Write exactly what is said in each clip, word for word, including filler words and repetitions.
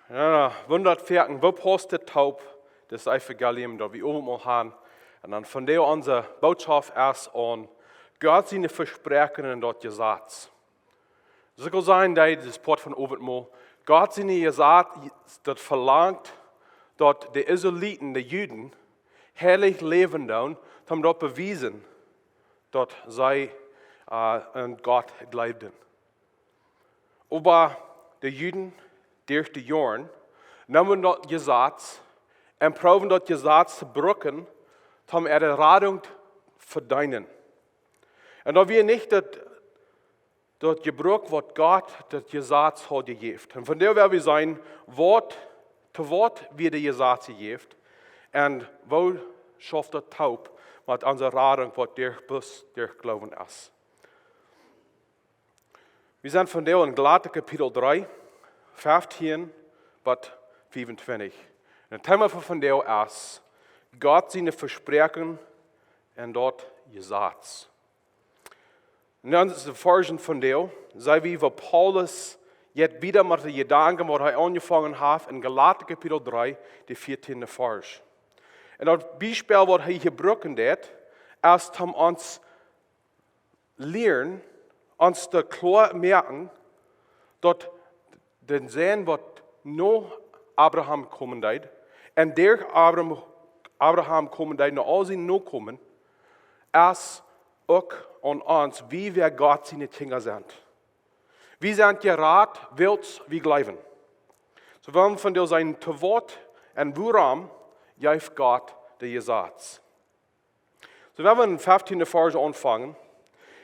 Un dan wundat foaken, woo paust dit toop, dit Evangelium, daut wie Owentmol haben. Un dan vondoag onse Bootschoft es aun Gott siene Vespräakjen en daut Jesaz. Soo ekj well sajen, daut es Poat von Owentmol. Gott siene Jesaz, daut velangt, daut de Israeliten, de Juden, heilich läwen doonen, om daut bewiesen, daut see, äh, aun Gott jleewden. Oba de Juden, derch de Joaren, neemen daut Jesaz un proowen daut Jesaz to brucken, om äare Radunk to vedeenen. Un daut wia nich daut, daut Jebruck, waut Gott daut Jesaz haud jejäft. Un vondoag well wie seenen, waut, to waut wia daut Jesaz jejäft un woo schauft daut toop met onse Radunk, waut derch bloos derch Gloowen es. Wie sent vondoag en Galata Kapitel dree, feftieen bat fiefuntwintich. Un daut Thema von vondoag es Gott siene Vespräakjen en daut Jesaz. En onse Varschen vondoag seenen wie, woo Paulus jetzt wada met de Jedanken, waut hee aunjefongen haft en Galata Kapitel dree, de vieetieende Varsch. Un daut Biespel, waut hee hia brucken deed, es om ons lieren, ons to kloa moaken, daut de Sän, waut no Abraham komen deed, un derch Abraham, Abraham komen deed, no aul siene Nokomen, es uk aun ons, wie wie Gott siene Kjinja sent. Wie sent jerat, wiels wie jleewen. Soo well wie vondoag seenen, to waut un wuarom jeef Gott daut Jesaz. Soo, wie wellen em feftienden Varsch aunfangen.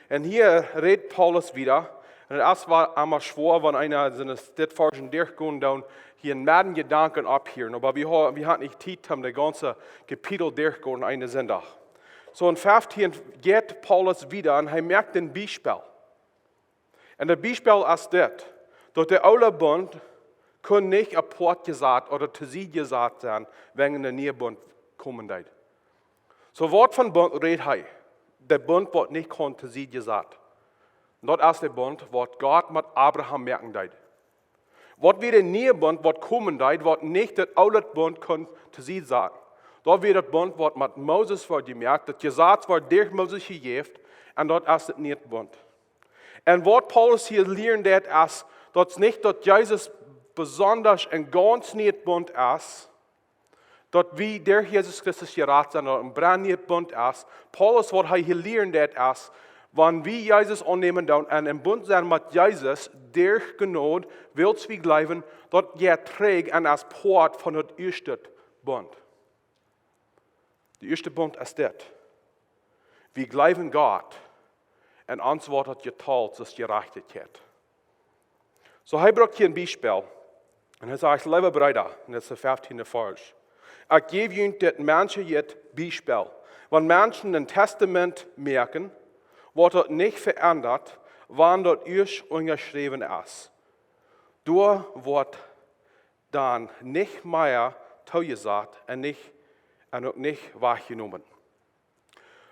Un hia rät Paulus wada. Un daut es waut emma schwoa, wan eena siene, dit Varschen derchgonen deit, hia en Medden Jedanken opphieren. Oba wie ha-, wie haben nich Tiet, om daut gaunze Kapitel derchgonen eenen Sindach. Soo, en feftieen jeit Paulus wada un hee moakt een Biespel. Un daut Biespel es dit, daut de oole Bunt kunn nich apoat jesat ooda to Sied jesat sennen, wan de niee Bunt komen deed. Soo, waut fa Bunt rät hee? De Bunt, waut nich kunn to Sied jesat. Un daut es de Bunt, waut Gott met Abraham moaken deed. Waut wia de niee Bunt, waut komen deed, waut nich daut oole Bunt kunn to Sied saten? Daut wia daut Bunt, waut met Moses wort jemoakt, daut Jesaz wort derch Moses jejäft, un daut es daut niee Bunt. Un waut Paulus hia lieren deed, es, daut es nich daut Jesus besonda een gaunz niee Bunt es, daut wie derch Jesus Christus jerat sent, daut een brand niee Bunt es. Paulus, waut hee hia lieren deed, es, wan wie Jesus aunnämen doonen un em Bunt sent met Jesus, derch Jnod, wiels wie jleewen, daut jeit trigj un es Poat von daut ieeschte Bunt. De ieeschte Bunt es dit. Wie jleewen Gott un ons woat daut jetalt aus Jerajchtichkjeit. Soo, hee brukt hia een Biespel. Un hee sajcht, leewe Breeda, un daut es de feftiende Varsch. Ekj jäw junt dit menscheljet Biespel. Wan Menschen een Testament moaken, woat daut nich veendat, wan daut ieescht unjaschräwen es. Doa woat dan nich mea toojesat un nich, un uk nich wajchjenomen.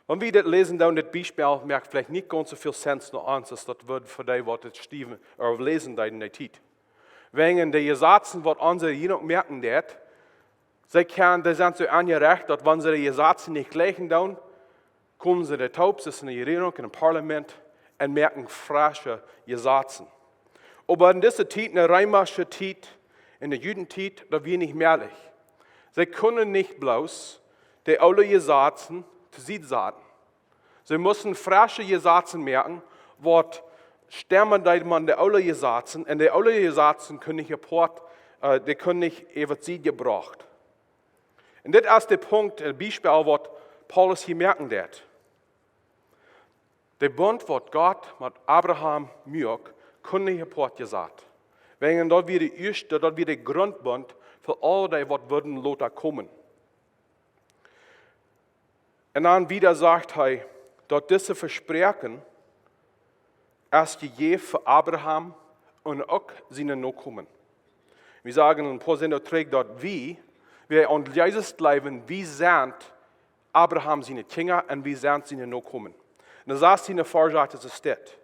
Wan wie dit läsen, dan dit Biespel moakt veleicht nich gaunz soo väl sense no ons, aus daut wudd fa dee, waut dit schriewen ooda läsen deeden en dee Tiet. Wäajen de Jesazen, waut onse Rejierunk moaken deed, see kjennen, dee sent soo aunjerecht, daut wan see de Jesazen nich jlikjen doonen, komen see toop, see sent en de Rejierunk, en daut Parlament, un moaken fresche Jesazen. Oba en dise Tiet, en de reemische Tiet, en de Judentiet, daut wia nich mäajlich. See kunnen nich bloos de oole Jesazen to Sied saten. See musten fresche Jesazen moaken, waut stemmen deeden met de oole Jesazen, un de oole Jesazen kunnen nich apoat, äh, dee kunnen nich äwa Sied jebrocht. Un dit es de Punkt, daut Biespel, waut Paulus hia moaken deed. De Bunt, waut Gott met Abraham muak, kunn nich apoat jesat. Wäajen daut wia de ieeschte, daut wia de Gruntbunt fa aul dee, waut wudden lota komen. Un dan wada sajcht hee, daut dise Vespräakjen es jejäft fa Abraham un uk siene Nokomen. Wie sagen en poa Sindach trigj, daut wie, wie aun Jesus jleewen, wie sent Abraham siene Kjinja un wie sent siene Nokomen. Un dan sajcht hia en Varsch ieescht, daut es dit.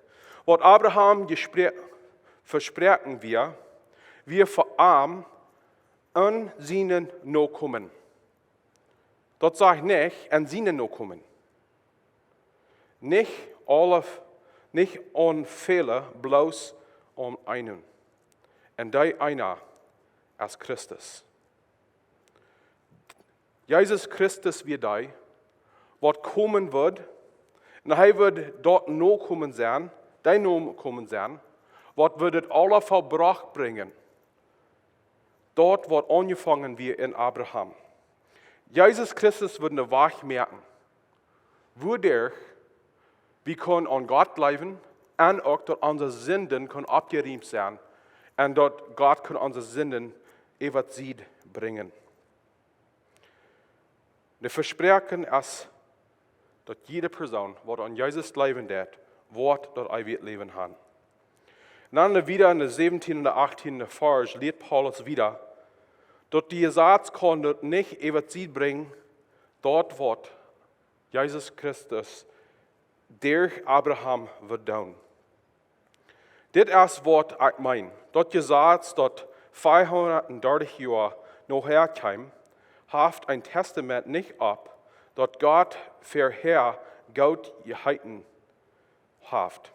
Waut Abraham jespre-, vesproaken wia, wia fa am Un siene Nokomen. Daut sajcht nich, un siene Nokomen. Nich aule, nich aun väle, bloos aun eenen. Un dee eena es Christus. Jesus Christus wia dee, waut komen wudd, un hee wudd daut Nokomen sennen, dee Nokomen sennen, waut wudd daut aule vollbrocht brinjen, daut waut aunjefongen wia en Abraham. Jesus Christus wudd een Wajch moaken, wuaderch wie kjennen aun Gott jleewen un uk daut onse Sinden kjennen oppjeriemt sennen un daut Gott kunn onse Sinden äwasied brinjen. De Vespräakjunk es, daut jiede Persoon, waut aun Jesus jleewen deit, woat daut eewje Läwen haben. Un dan wieda en de säwentieende un de achtieende Varsch lieet Paulus wieda, daut dee Jesaz kaun daut nich äwasied brinjen, daut waut Jesus Christus derch Abraham wudd doonen. Dit es waut ekj meen. Daut Jesaz, daut fiefhundatdartich Joa nohäa kjeem, haft een Tastament nich opp, daut Gott verhäa goot jeheeten haft.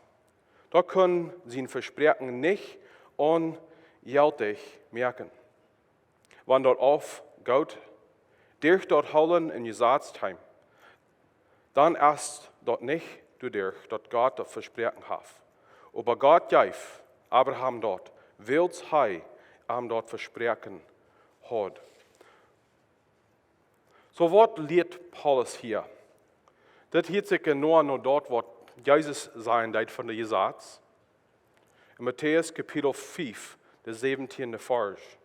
Daut kunn sien Vespräakjen nich onjeltich moaken. Wan daut opp Gott derch daut Hoolen en Jesaz kjeem, dan es daut nich doaderch, daut Gott daut vesproaken haft. Oba Gott jeef Abraham daut, wiels hee am daut vesproaken haud. Soo, waut lieet Paulus hia? Dit hieet sikj en no no daut, waut Jesus sajen deed von dee Jesaz. En Matäus Kapitel fief, de säwentieende Varsch.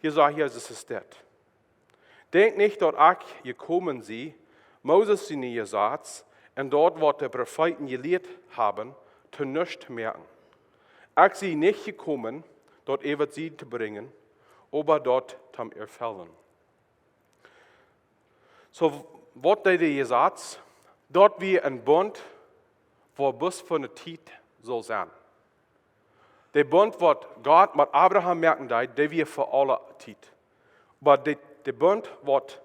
Hia sajcht Jesus dit: Denkjt nich, daut ekj jekomen sie, Moses sien Jesaz un daut, waut de Profeeten jelieet haben, to nuscht to moaken. Ekj sie nich jekomen, daut äwasied to brinjen, oba daut to erfellen. Soo, waut deed dee Jesaz? Daut wia een Bunt, waut bloos fa eene Tiet sull sennen. Dee Bunt, waut Gott met Abraham moaken deed, dee wia fa aule Tiet. Oba dee, dee Bunt, waut,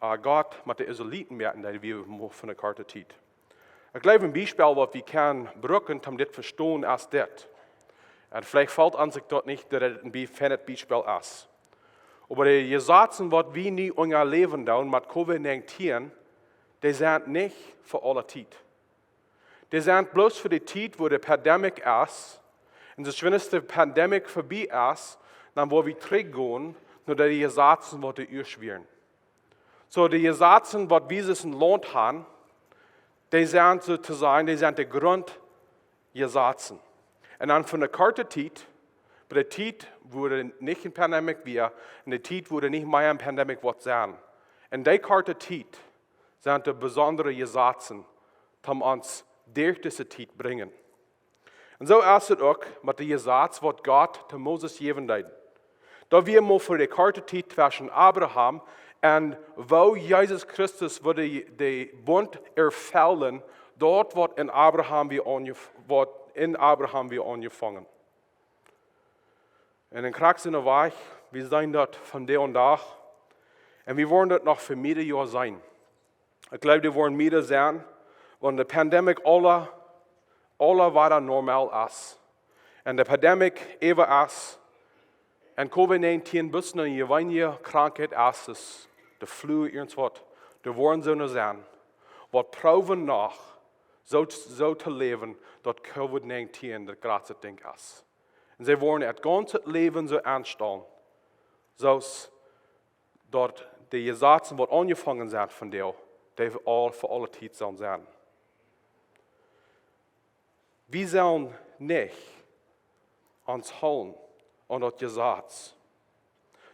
äh, Gott met de Israeliten moaken deed, wia mau fa eene korte Tiet. Ekj jleew, een Biespel, waut wie kjennen brucken, om dit to vestonen, es dit. Un veleicht felt ons daut nich, daut et een Bie-, feinet Biespel es. Oba dee Jesazen, waut wie nu unjaläwen doonen met Covid nineteen, dee sent nich fa aule Tiet. Dee sent bloos fa dee Tiet, wua de Pandemie es. Un soo aus de Pandemie verbie es, dan woa wie trigjgonen no dee Jesazen, waut doa ieescht wieren. Soo, dee Jesazen, waut wie en Launt haben, dee sent, soo to sajen, dee sent de Grundjesazen. Un dan fa eene korte Tiet, bie dee Tiet, wua nich eene Pandemie wia, un dee Tiet, wua nich mea eene Pandemie woat sennen. En dee korte Tiet sent dee besondre Jesazen, om ons derch dise Tiet brinjen. Un soo es et uk met dee Jesaz, waut Gott to Moses jäwen deed. Daut wia mau fa de korte Tiet tweschen Abraham un woo Jesus Christus wudd dee, dee Bunt erfellen, daut waut en Abraham wia aunjef-, waut en Abraham wia aunjefongen. Un en krakjt soo wajch, wie seenen daut vondoag dän Dach. Un wie woaren daut noch fa mearere Joaren seenen. Ekj jleew, dee woaren mearere sennen, wan de Pandemie aula, aula wada normal es. Un de Pandemie äwa es. Un Covid nineteen bloos eene jeweenelje Krankheit es, es de Flu, irjentwaut. Doa woaren soone sennen, waut proowen noch soo, soo to läwen, daut Covid nineteen daut jratste Dinkj es. Un see woaren äa gaunzet Läwen soo aunstalen, soo aus daut dee Jesazen, waut aunjefongen sent vondoag, dee aul fa aule Tiet sellen sennen. Wie sellen nich ons hoolen aun daut Jesaz.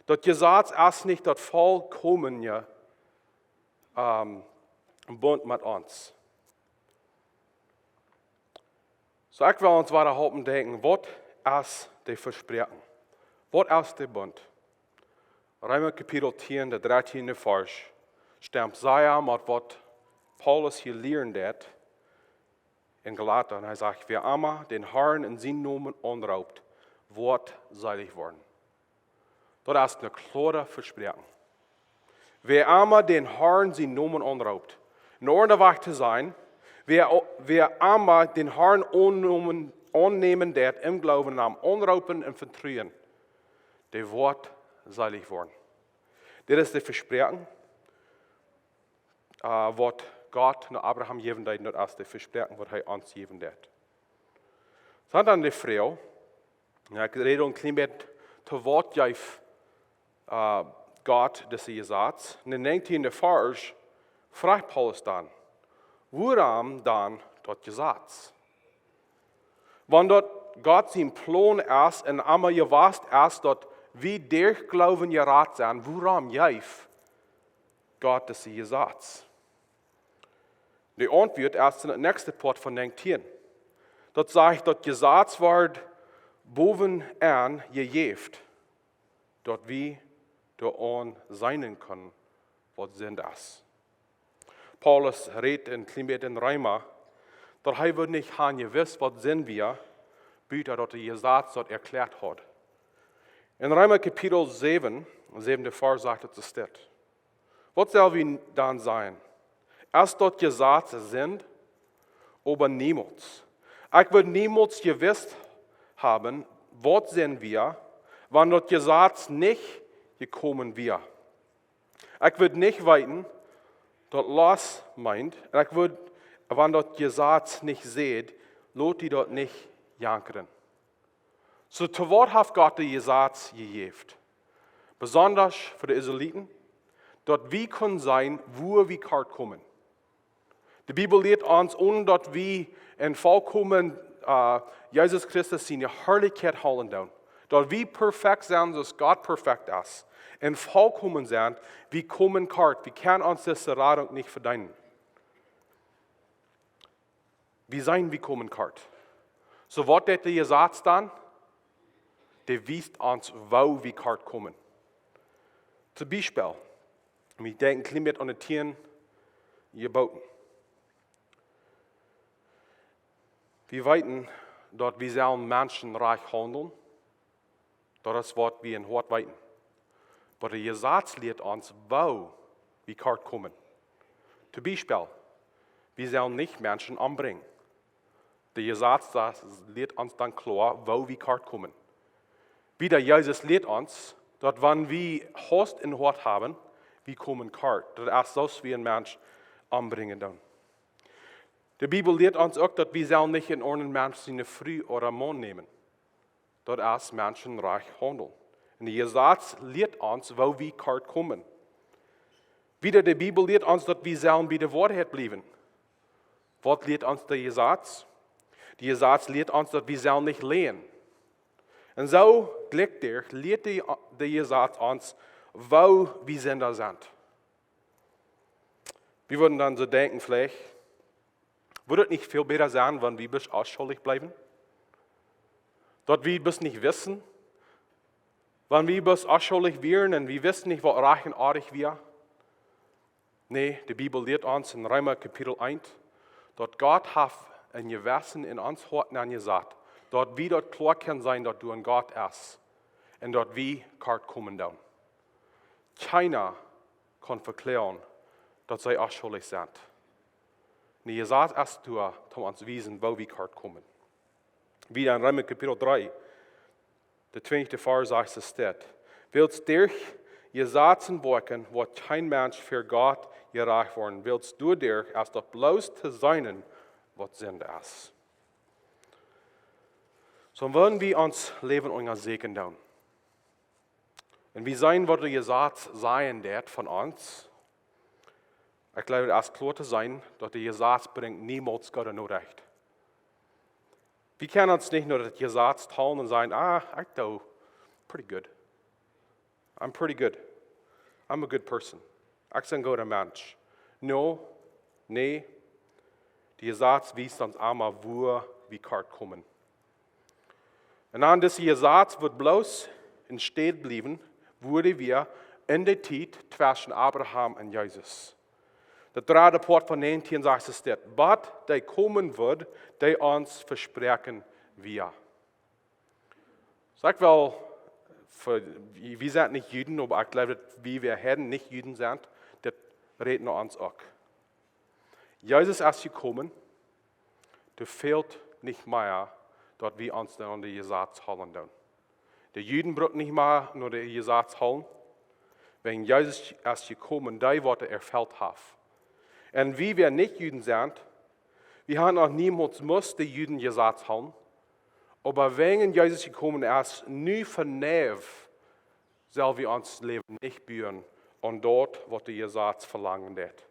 Daut Jesaz es nich daut vollkomne, ähm, Bunt met ons. Soo, ekj well ons wada halpen denkjen, waut es dee Vespräakjunk? Waut es dee Bunt? Reema Kapitel tieen, de dartieende Varsch, stemt sea met waut Paulus hia lieren deed en Galata. Un hee sajcht: Wäa emma dän Harn en sienen Nomen aunroopt, woat seelich woaren. Daut es een kloaret Vespräakjen. Wäa emma dän Harn sienen Nomen aunroopt, en aundre Wajch to sajen, wäa, wäa emma dän Harn aunnämen, aunnämen deit, em Gloowen aun am aunroopen un vetruen, dee woat seelich woaren. Dit es daut Vespräakjen, äh, waut Gott no Abraham jäwen deed, un daut es daut Vespräakjen, waut hee ons jäwen deit. Soo dan de Froag, jo, ekj räd een kjlien bät to waut jeef, äh, Gott dise Jesaz. En dän näajentieenden Varsch froagt Paulus dan: "Wuarom dan daut Jesaz?" Wan daut Gott sien Plon es un emma jewast es, daut wie derch Gloowen jerat sent, wuarom jeef Gott dise Jesaz? De Auntwuat es en daut näakjste Poat von näajentieen. Daut sajcht, daut Jesaz wort bowen aun jejäft, daut wie doaraun seenen kunnen, waut Sind es. Paulus rät een kjlien bät en Reema, daut hee wudd nich han jewist, waut Sind wia, buta daut daut Jesaz daut erkjläat haud. En Reema Kapitel säwen, säwende Varsch sajcht et soo: "Waut sell wie dan sajen? Es daut Jesaz Sind? Oba niemols. Ekj wudd niemols jewist haben, waut Sind wia, wan daut Jesaz nich jekomen wia. Ekj wudd nich weeten, daut Loss meent, un ekj wudd, wan daut Jesaz nich säd, lot die daut nich jankren." Soo, to waut haft Gott daut Jesaz jejäft? Besonda fa de Israeliten, daut wie kunnen seenen, wua wie kort komen. De Bibel lieet ons, onen daut wie en volkomen, äh, Jesus Christus siene Harlichkjeit hoolen doonen, daut wie perfekt sent, soo aus Gott perfekt es, un volkomen sent, wie komen kort, wie kjennen ons dise Radunk nich vedeenen. Wie seenen, wie komen kort. Soo, waut deit daut Jesaz dan? Daut wiest ons, wua wie kort komen. Toom Biespel, wie denkjen een kjlien bät aun de tieen Jeboten. Wie weeten, daut wie sellen Menschen rajcht haundlen. Daut es, waut wie em Hoat weeten. Oba daut Jesaz lieet ons, wua wie kort komen. Toom Biespel, wie sellen nich Menschen ombrinjen. Daut Jesaz, daut lieet ons dan kloa, wua wie kort komen. Wieda, Jesus lieet ons, daut wan wie Haus em Hoat haben, wie komen kort. Daut es, soo aus wie een Mensch ombrinjen doonen. De Bibel lieet ons uk, daut wie sellen nich een aundren Mensch siene Fru ooda Maun nämen. Daut es, Menschen rajcht haundlen. Un daut Jesaz lieet ons, wua wie kort komen. Wieda, de Bibel lieet ons, daut wie sellen bie de Woarheit bliewen. Waut lieet ons daut Jesaz? Daut Jesaz lieet ons, daut wie sellen nich läajen. Un soo, jlikj doa, lieet daut, daut Jesaz ons, wua wie Sinda sent. Wie wudden dan soo denkjen, veleicht, wudd et nich väl bäta sennen, wan wie bloos onschuldich bliewen? Daut wie bloos nich wisten, wan wie bloos onschuldich wieren un wie wisten nich, waut rajcht un oajch wia? Nä, de Bibel lieet ons en Reema Kapitel eent, daut Gott haft een Jewessen en ons Hoat nenjesat, daut wie daut kloa kjennen seenen, daut doa een Gott es un daut wie kort komen doonen. Kjeena kaun vekloagen, daut see onschuldich sent. Daut Jesaz es doa, om ons to wiesen, wua wie kort komen. Wieda en Reema Kapitel dree, de twintichste Varsch sajcht et: "Wiels derch Jesaz un Woakjen woat kjeen Mensch ver Gott jerajcht woaren, wiels doaderch es daut bloos to seenen, waut Sind es." Soo, wan wie ons Läwen unjasäkjen doonen, un wie seenen, waut daut Jesaz sajen deit von ons, ekj jleew, et es kloa to seenen, daut daut Jesaz brinjt niemols Gott no rajcht. Wie kjennen ons nich no daut Jesaz talen un sajen: "Ah, ekj doo pretty good. I'm pretty good. I'm a good person. Ekj sie een gooda Mensch." No, nä. Daut Jesaz wiest ons emma, wua wie kort komen. Un dan daut Jesaz wudd bloos en Städ bliewen, wua wie en de Tiet tweschen Abraham un Jesus. Daut dredde Poat von näajentieen sajcht et: "Bat dee komen wudd, dee ons vesproaken wia." Soo, ekj well fa, wie, wie sent nich Juden, oba ekj jleew daut wie, wie Heiden nich Juden sent, dit rät no ons uk. Jesus es jekomen, doa fält nich mea daut wie ons dan aun de Jesaz hoolen doonen. De Juden bruken nich mea no de Jesaz hoolen, wäajen Jesus es jekomen, dee waut dee erfelt haft. Un wie, wie nich Juden sent, wie haben noch niemols musst de Juden Jesaz hoolen, oba wäajen Jesus jekomen es, nu vondoag sell wie ons Läwen nich buen aun daut waut de Jesaz velangen deed.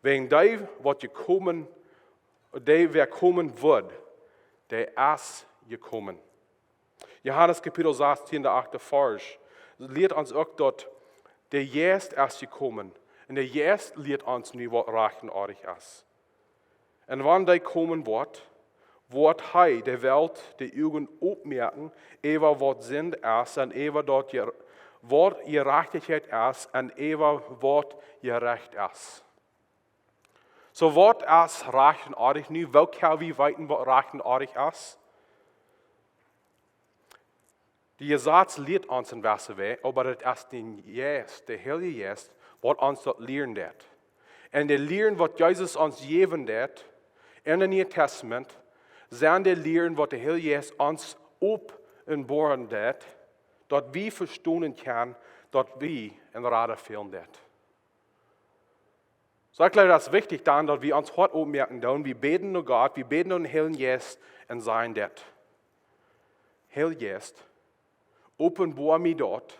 Wäajen dee waut jekomen, dee wäa komen woat, dee es jekomen. Johanes Kapitel sastieen, de achte Varsch, lieet ons uk daut de Jeist es jekomen. Un de Jeist lieet ons nu waut rajcht un oadich es. Un wan dee komen woat, woat hee de Welt de Uagen opmoaken äwa waut Sind es un äwa daut je, waut Jerajchtichkjeit es un äwa waut jerecht es. Soo, waut es rajcht un oadich nu? Woo kjenn wie weeten waut rajcht un oadich es? De Jesaz lieet ons en jewesse Wäaj, oba daut es de Jeist, de Heilje Jeist, waut ons daut lieren deed. Un de Lieren waut Jesus ons jäwen deed en daut Niee Tastament, sent de Lieren waut de Heilje Jeist ons openboaren deed, daut wie vestonen kjennen daut wie en Rada fälen deed. Soo, ekj jleew daut es wichtich dan daut wie ons Hoat opmoaken doonen, wie bäden no Gott, wie bäden no dän Heiljen Jeist un sajen dit: Heilja Jeist, openboa mie daut,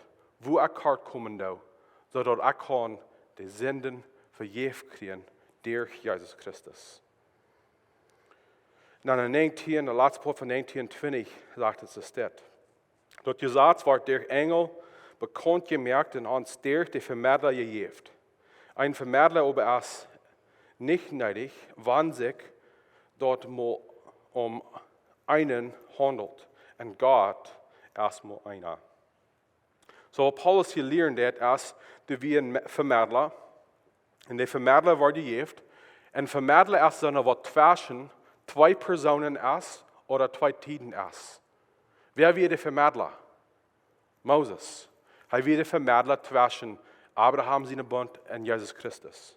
wua ekj kort komen doo, soo daut ekj kaun de Sinden vejäft kjrieen derch Jesus Christus. Un dan en näajentieen, de latste Poat von näajentieen twintich, sajcht et soo dit: Daut Jesaz wort derch Enjel bekaunt jemoakt un ons derch de Vemedla jejäft. Een Vemedla oba es nich needich, wan sikj daut mau om eenen haundelt. Un Gott es mau eena. Soo, waut Paulus hia lieren deed, es, doa wia een Me-, Vemedla. Un de Vemedla wort jejäft. Un Vemedla es dan waut tweschen twee Persoonen es ooda twee Tieden es. Wäa wia de Vemedla? Moses. Hee wia de Vemedla tweschen Abraham sienen Bunt un Jesus Christus.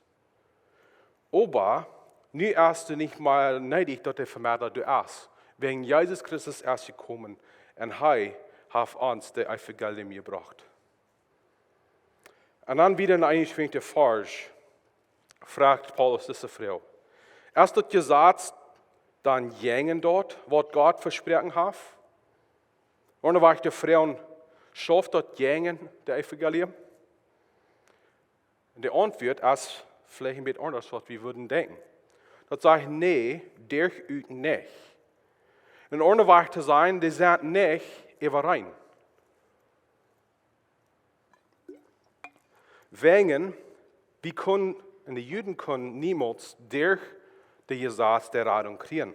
Oba nu es et nich mea needich daut de Vemedla doa es. Wäajen Jesus Christus es jekomen un hee haft ons daut Evangelium jebrocht. Un dan wada en de eenuntwintichste Varsch froagt Paulus dise Froag: Es daut Jesaz dan jäajen daut waut Gott vesproaken haft? Ooda wea de Froag: Schauft daut jäajen daut Evangelium? Un de Auntwuat es veleicht een bät aundasch waut wie wudden denkjen. Daut sajcht: Nä, derchut nich. En aundre Wieed to sajen, dee sent nich äwareen. Wäajen, wie kunnen, un de Juden kunnen niemols derch daut Jesaz de Radunk kjrieen.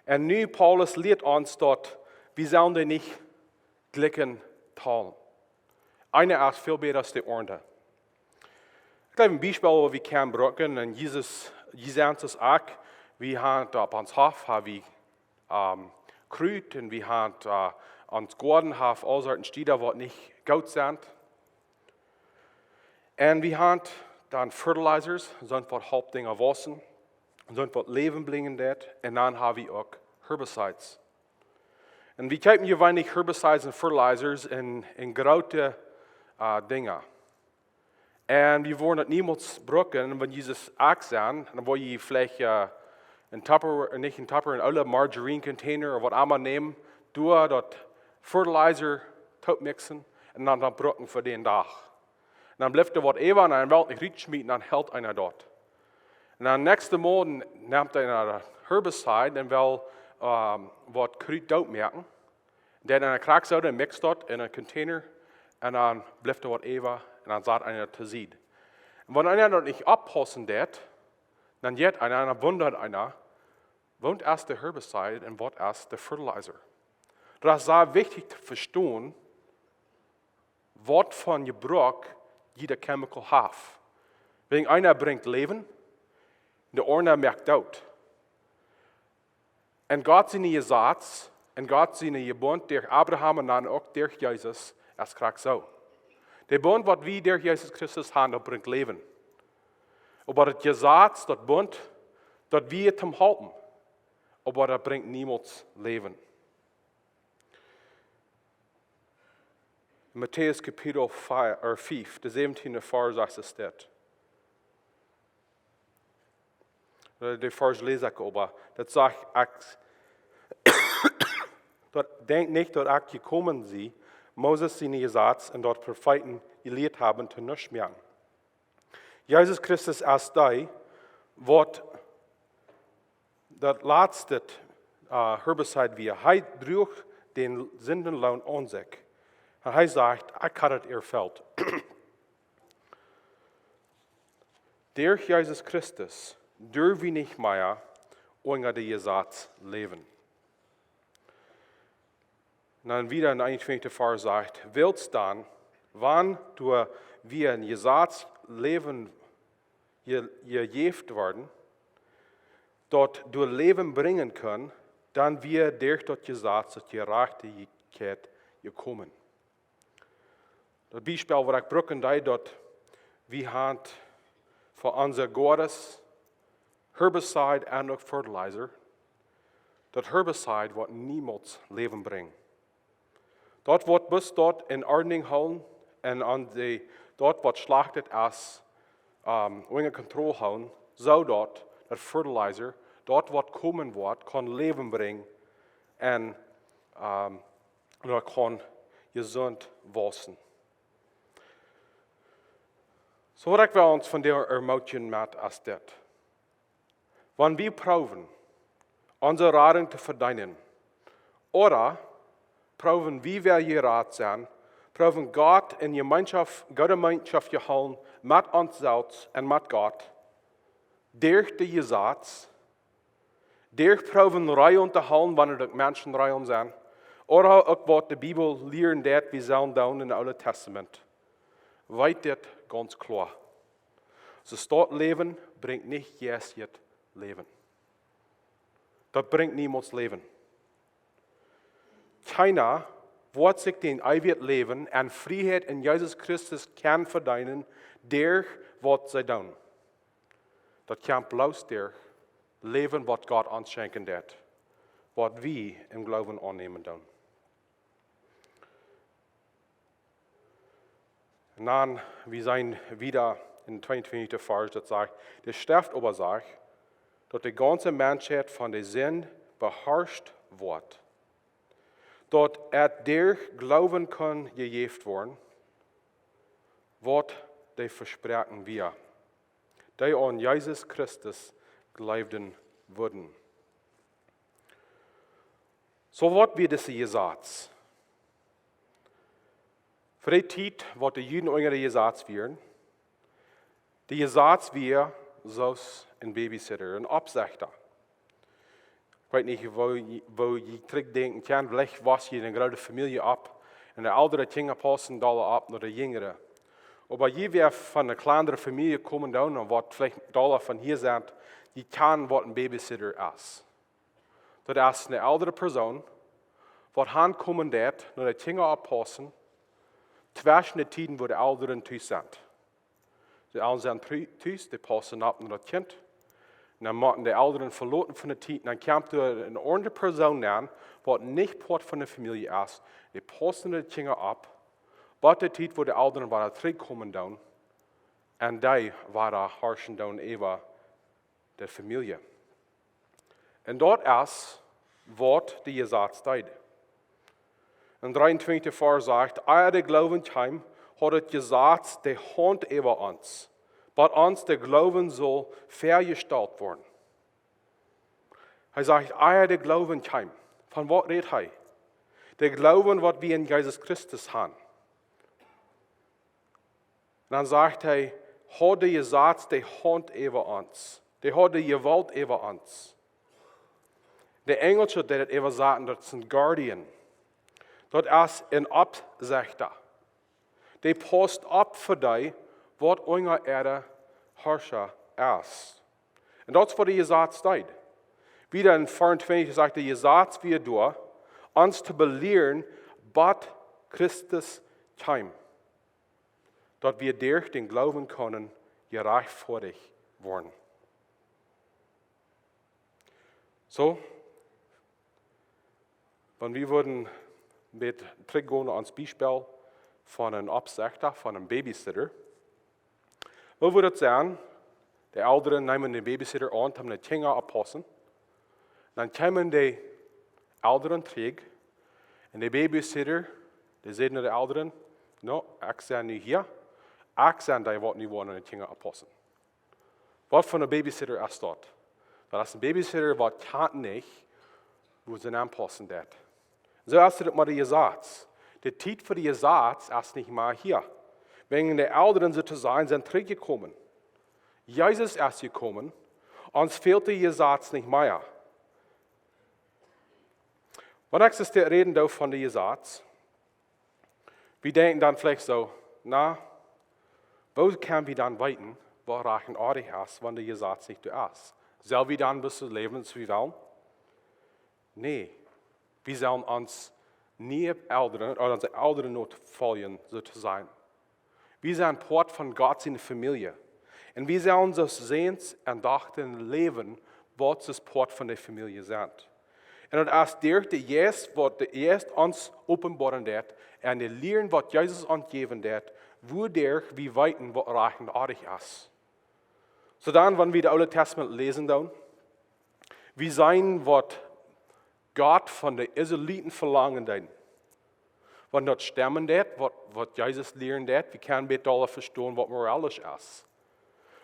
Un nu Paulus lieet ons daut, wie sellen dee nich jlikj talen. Eena es väl bäta aus de aundra. Ekj jleew een Biespel waut wie kjennen brucken, un Jesus, Jesus es uk, wie haben opp ons Hoff, haben wie, ähm, Krut, un wie haben, äh, ons Goaden haben aul Sorten Städa waut nich goot sent. Un wie haben dan Fertilizers, soont waut halpt Dinja wausen, soont waut Läwen brinjen deit, un dan haben wie uk Herbicides. Un wie kjeepen jeweenlich Herbicides un Fertilizers en, en groote, äh, Dinja. Un wie woaren daut niemols brucken, wan Jesus uk sajen, dan woa jie veleicht, äh, een Tupperware, nich een Tupperware, een oola Margarine Container ooda waut emma nämen, doa daut Fertilizer toop mixen un dan, dan brucken fa dän Dach. Un dan blift doa waut äwa un dan well wie nich rutschmieten, dan helt eena daut. Un dan näakjsten Morjen nemt eena daut Herbicide un well, ähm, waut Krut doot moaken. Dan eena krakjt soo, dan mixt daut en een Container un dan blift doa waut äwa un dan sat eena daut to Sied. Un wan eena daut nich oppaussen deit, dan jeit eena, dan wundat eena, waut es de Herbicide un waut es de Fertilizer? Daut es sea wichtich to vestonen, waut fa een Jebruck jieda Chemical haft. Wäajen eena brinjt Läwen, de aundra moakt doot. Un Gott sien Jesaz Un Gott sien Bund derch Abraham un dan uk derch Jesus es krakjt soo. De Bund, waut wie derch Jesus Christus haben, daut brinjt Läwen. Oba daut Jesaz, daut Bund, daut wie toom halpen, oba daut brinjt niemols Läwen. Matäus Kapitel fief, ooda fief, de säwentieende Varsch sajcht daut. Äh, de Varsch läs ekj oba. Daut sajcht, ekj, daut denkjt nich, daut ekj jekomen sie, Moses sien Jesaz un daut Profeeten jelieet haben, to nuscht moaken. Jesus Christus es dee, waut daut latste, äh, herbicide wia. Hee druach dän Sindenloon aun sikj. Un hee sajcht, ekj hab daut erfelt. Derch Jesus Christus derw wie nich mea unja daut Jesaz läwen. Un dan wieda en eenuntwintichsten Varsch sajcht, wiels dan, wan doa wie een Jesaz läwen je-, jejäft worden, daut doa Läwen brinjen kunn, dan wia derch daut Jesaz daut Jerajchtichkjeit jekomen. Daut Biespel, waut ekj brucken deed, daut wie haben fa onse Goades herbicide un uk fertilizer, daut herbicide woat niemols Läwen brinjen. Daut woat bloos daut en Ordnunk hoolen un aun de, daut waut schlajcht es, ähm, unja Kontroll hoolen, soo daut daut fertilizer, daut waut komen woat, kaun Läwen brinjen un, ähm, daut kaun jesunt wausen. Soo waut ekj well ons vondoag ermootjen met es dit. Wan wie proowen, onse Radunk to vedeenen, ooda proowen, wie woaren jerat sennen, proowen Gott en Jemeenschoft, goode Jemeenschoft to hoolen met ons selfst un met Gott, derch daut Jesaz, derch proowen Reajlen to hoolen, wan doa Menschen Reajlen sent, ooda uk waut de Bibel lieren deit, wie sellen doonen em Oolen Tastament. Weet dit gaunz kloa. Soo daut Läwen brinjt nich jeistlichet Läwen. Daut brinjt niemols Läwen. Kjeena woat sikj daut eewje Läwen un Frieheit en Jesus Christus kjennen vedeenen, derch waut see doonen. Daut kjemt bloos derch Läwen, waut Gott ons schenkjen deit, waut wie em Gloowen aunnämen doonen. Un dan, wie seenen wieda em tweeuntwintichsten Varsch, daut sajcht, de Schreft oba sajcht, daut de gaunze Menschheit von de Sind beharscht woat. Daut et derch Gloowen kunn jejäft woaren, waut dee vesproaken wia, dee aun Jesus Christus jleewen wudden. Soo waut wia dit Jesaz? Fa de Tiet, waut de Juden unja daut Jesaz wieren, daut Jesaz wia soo aus een Babysitter, een Oppsechta. Ekj weet nich, woo jie, woo jie trigj denkjen kjennen, veleicht wia jie en eene groote Famielje opp, un de eldre Kjinja pausten dolla opp no de jinjre. Oba jie, wäa von eene kjlandre Famielje komen doonen, un waut veleicht dolla von hia sent, dee kjennen, waut een Babysitter es. Daut es eene eldre Persoon, waut hankomen deit, no de Kjinja oppaussen, tweschen de Tieden, wua de Elren tus sent. De Elren sent tru-, tus, dee paussen opp no daut Kjint. Un dan motten de Elren veloten von de Tiet. Un dan kjemt doa eene aundre Persoon aun, waut nich Poat von de Famielje es. Dee paussen de Kjinja opp, bat de Tiet, wua de Elren wada trigjkomen doonen. Un dee wada harschen doonen äwa de Famielje. Un daut es, waut daut Jesaz deed. En dreeuntwintichsten Varsch sajcht, ea de Gloowen kjeem, haud daut Jesaz de Haunt äwa ons, bat ons de Gloowen sull väajestalt woaren. Hee sajcht, ea de Gloowen kjeem. Von waut rät hee? De Gloowen, waut wie en Jesus Christus haben. Un dan sajcht hee, haud daut Jesaz de Haunt äwa ons. Dee haud de Jewault äwa ons. De Enjelsche, dee daut äwasaten, daut es een guardian. Daut es een Oppsechta. Dee paust opp fa dee, waut unja äare Harscha es. Un daut es waut daut Jesaz deed. Wieda en veeauntwintich sajcht, daut Jesaz wia doa, ons to belieren, bat Christus kjeem, daut wie derch dän Gloowen kunnen jerajchtfoadich woaren. Soo, wan wie wudden met trigjgonen aun ons Biespel von een Oppsechta, von een Babysitter, woo wudd daut sennen? De Elren neemen dän Babysitter aun, om de Kjinja oppaussen. Dan kjeemen de Elren trigj. Un de Babysitter, dee säd no de Elren: "No, ekj sie nu hia. Ekj sie dee, waut nu woat de Kjinja oppaussen." Waut fa een Babysitter es daut? Daut es een Babysitter, waut kjant nich, woo see aunpaussen deit. Soo es daut met de Jesaz. De Tiet fa de Jesaz es nich mea hia. Wäajen de Elren, soo to sajen, sent trigjjekomen. Jesus es jekomen. Ons fält de Jesaz nich mea. Wan ekj räden doo von de Jesaz, wie denkjen dan veleicht soo: "Na, woo kjenn wie dan weeten, waut rajcht un oadich es, wan de Jesaz nich doa es? Sell wie dan bloos läwen soo aus wie wellen?" Nä, wie sellen ons nie Elren, ooda onse Elren nofoljen, soo to sajen. Wie sent Poat von Gott siene Famielje. Un wie sellen soo aus Säns un Dochtren läwen, waut soo aus Poat von de Famielje sent. Un daut es derch dän Jeist, waut de Jeist ons openboaren deit, un de Lieren, waut Jesus ons jäwen deit, wuaderch wie weeten, waut rajcht un oadich es. Soo dan, wan wie daut Oole Tastament läsen dan, wie seenen, waut Gott von de Israeliten velangen deed. Wan daut stemmen deit, waut, waut Jesus lieren deit, wie kjennen bäta aula vestonen, waut moralisch es.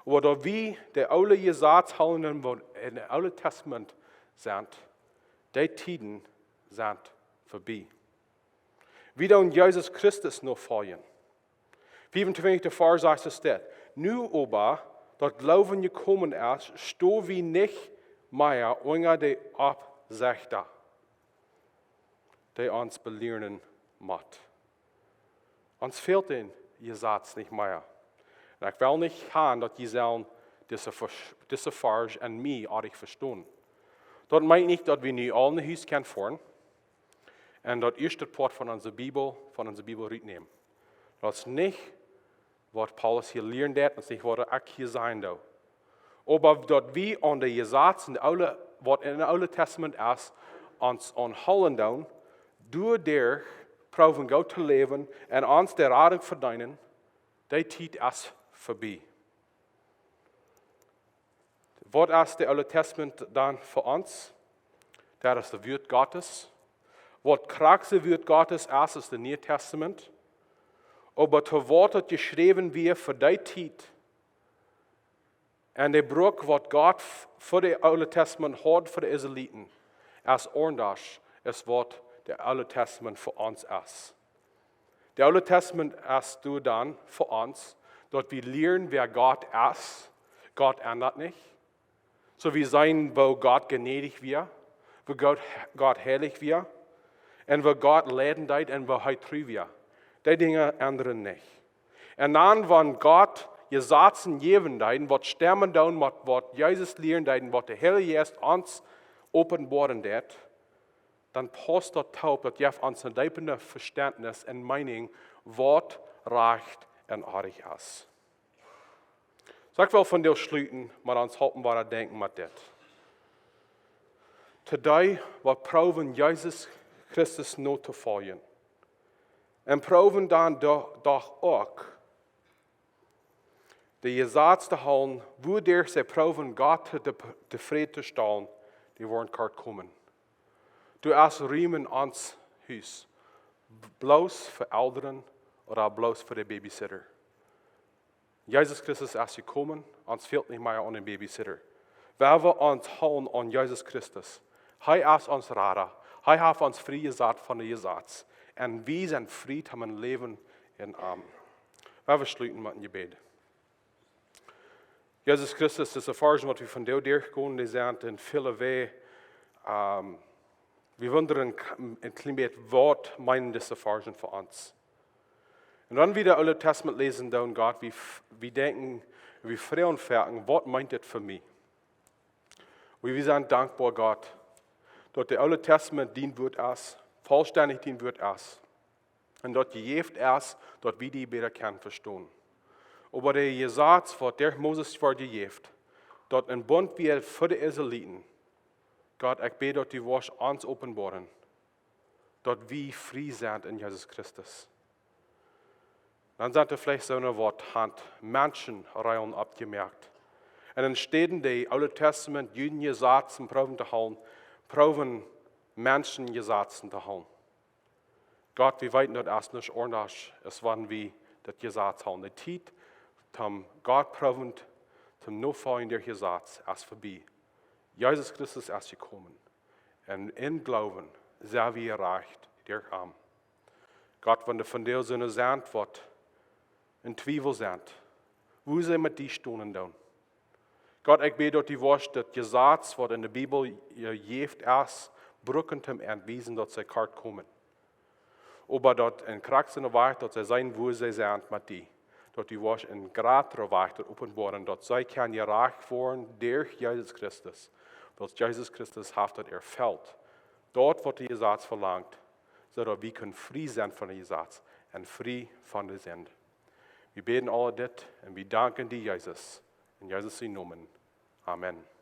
Oba daut wie de oole Jesaz hoolen, waut em Oolen Tastament sent, dee Tieden sent verbie. Wie doonen Jesus Christus nofoljen. Fiefuntwintich, de Varsch sajcht es dit: "Nu oba, daut Gloowen jekomen es, sto wie nich mea unja de Oppsechta, dee ons belieren mott." Ons fält dän Jesaz nich mea. Un ekj well nich han, daut jie sellen dise Varsch, dise Varsch un mie oadich vestonen. Daut meent nich, daut wie nu aul no Hus kjennen foaren un daut ieeschte Poat von onse Bibel, von onse Bibel rutnämen. Daut es nich, waut Paulus hia lieren deit, daut es nich, waut ekj hia sajen doo. Oba daut wie aun de Jesazen, de oole, waut em Oolen Tastament es, ons aunhoolen doonen, doaderch proowen goot to läwen un ons de Radunk vedeenen, dee Tiet es verbie. Waut es daut Oole Tastament dan fa ons? Daut es daut Wuat Gottes. Waut krakjt daut Wuat Gottes es, es daut Niee Tastament. Oba to waut daut jeschräwen wia fa dee Tiet, un de Bruck, waut Gott f-, fa daut Oole Tastament haud fa de Israeliten, es aundasch aus waut daut Oole Tastament fa ons es. Daut Oole Tastament es doa dan fa ons, daut wie lieren, wäa Gott es. Gott endat nich. Soo wie seenen, woo Gott jnädich wia, woo Gott, Gott heilich wia, un woo Gott leiden deed un woo hee tru wia. Dee Dinja endren nich. Un dan, wan Gott Jesazen jäwen deed, waut stemmen doonen met waut Jesus lieren deed, waut de Heilje Jeist ons openboaren deit, dan paust daut toop, daut jeft ons een deepet Vestentnis un Meenunk, waut rajcht un oadich es. Soo, ekj well vondoag schluten, oba ons halpen wada denkjen met dit. To dee, waut proowen Jesus Christus notofoljen, un proowen dan do-, doch uk de Jesaz to hoolen, wuaderch see proowen Gott to, tofräd to stalen, dee woaren kort komen. Doa es Rum en ons Hus, b-, bloos fa Elren ooda bloos fa de Babysitter. Jesus Christus es jekomen, ons fält nich mea aun een Babysitter. Wan wie ons hoolen aun Jesus Christus, hee es ons Rada, hee haft ons frie jesat von de Jesaz, un wie sent frie toom läwen en am. Wan wie schluten met een Jebäd. Jesus Christus, dise Varschen, waut wie vondoag derchgonen, dee sent en väle Wäaj, ähm, wie wundren k-, een kjlien bät, waut meenen dise Varschen fa ons? Un wan wie daut Oole Tastament läsen, dan, Gott, wie f-, wie denkjen, wie froagen foaken: "Waut meent dit fa mie?" Wie, wie sent dankboa, Gott, daut daut Oole Tastament dien Wuat es, vollstendich dien Wuat es. Un daut jejäft es, daut wie die bäta kjennen vestonen. Oba daut Jesaz, waut derch Moses wort jejäft, daut een Bunt wia fa de Israeliten. Gott, ekj bäd, daut du woascht ons openboaren, daut wie frie sent en Jesus Christus. Dan sent doa veleicht soone, waut han Menschen Reajlen oppjemoakt. Un enne Städ, dee Oole Testament Juden Jesazen proowen to hoolen, proowen Menschen Jesazen to hoolen. Gott, wie weeten, daut es nich aundasch, aus wan wie daut Jesaz hoolen. De Tiet, toom Gott proowen, toom nofoljen derch Jesaz, es verbie. Jesus Christus es jekomen. Un em Gloowen sent wie jerajcht derch am. Gott, wan doa vondoag soone sent, waut en Twiewel sent, woo see met die stonen doonen. Gott, ekj bäd, daut du woascht daut Jesaz, waut en de Bibel jejäft es, brucken toom an wiesen, daut see kort komen. Oba daut en Kraft sien Wajch, daut see seenen, woo see sent met die. Daut du woascht en jratre Wajch daut openboaren, daut see kjennen jerajcht woaren derch Jesus Christus. Wiels Jesus Christus haft daut erfelt. Daut, waut daut Jesaz velangt, soo daut wie kjennen frie sennen von daut Jesaz un frie von de Sind. Wie bäden aul dit un wie danken die, Jesus. En Jesus sienen Nomen. Amen.